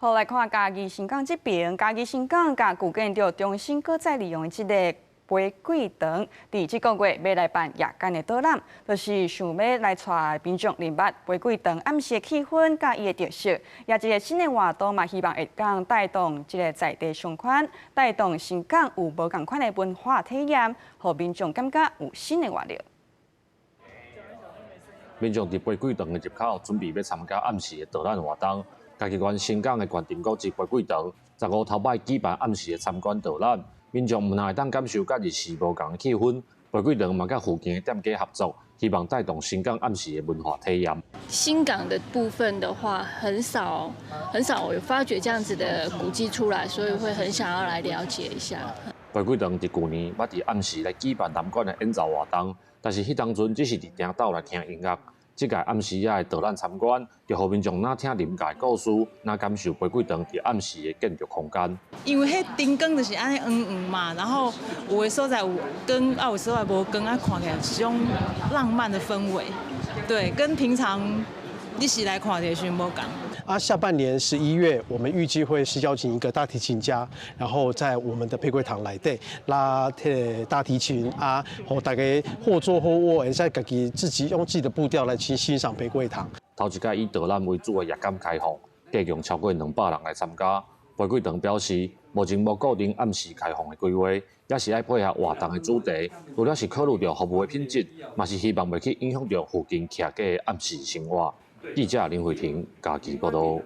好，來看嘉義新港這邊，嘉義新港佮古建築中心閣再利用這个玫瑰堂，佇這个月欲來辦夜間的導覽，就是想欲來帶民眾認捌玫瑰堂暗時的氣氛佮伊的特色，也這个新的活動嘛，希望會當帶動這个在地商圈，帶動新港有無仝款的文化體驗，予民眾感覺有新的活力。民眾佇玫瑰堂的入口準備欲參加暗時的導覽活動。嘉義縣新港的縣定古蹟玫瑰堂，15頭擺舉辦暗時的參觀導覽，民眾毋但會當感受佮日時無仝的氣氛，玫瑰堂嘛佮附近的店家合作，希望帶動新港暗時的文化體驗。新港的部分的話，很少很少有發掘這樣子的古蹟出來，所以會很想要來了解一下。玫瑰堂佇舊年捌佇暗時來舉辦南管的演奏活動，但是彼當陣只是佇埕斗來聽音樂。這屆暗時仔的導覽參觀，就予民眾若聽臨界故事，若感受玫瑰堂佇暗時的建築空間。因為彼燈光就是按呢黃黃嘛，然後有的所在有光，啊有所在無光，啊看起來是種浪漫的氛圍，對，跟平常你是來看的時無仝。啊，下半年11月，我們預計會是邀請一個大提琴家，然後在我們的玫瑰堂內底拉大提琴啊，予大家或坐或臥，會使家己自己用自己的步調來去欣賞玫瑰堂。頭一屆以導覽為主的夜間開放，計共超過200人來參加。玫瑰堂表示，目前無固定暗時開放的規劃，也是愛配合活動的主題。除了是考慮著服務的品質，嘛是希望袂去影響著附近徛家的暗時生活。記者林慧婷嘉義報道。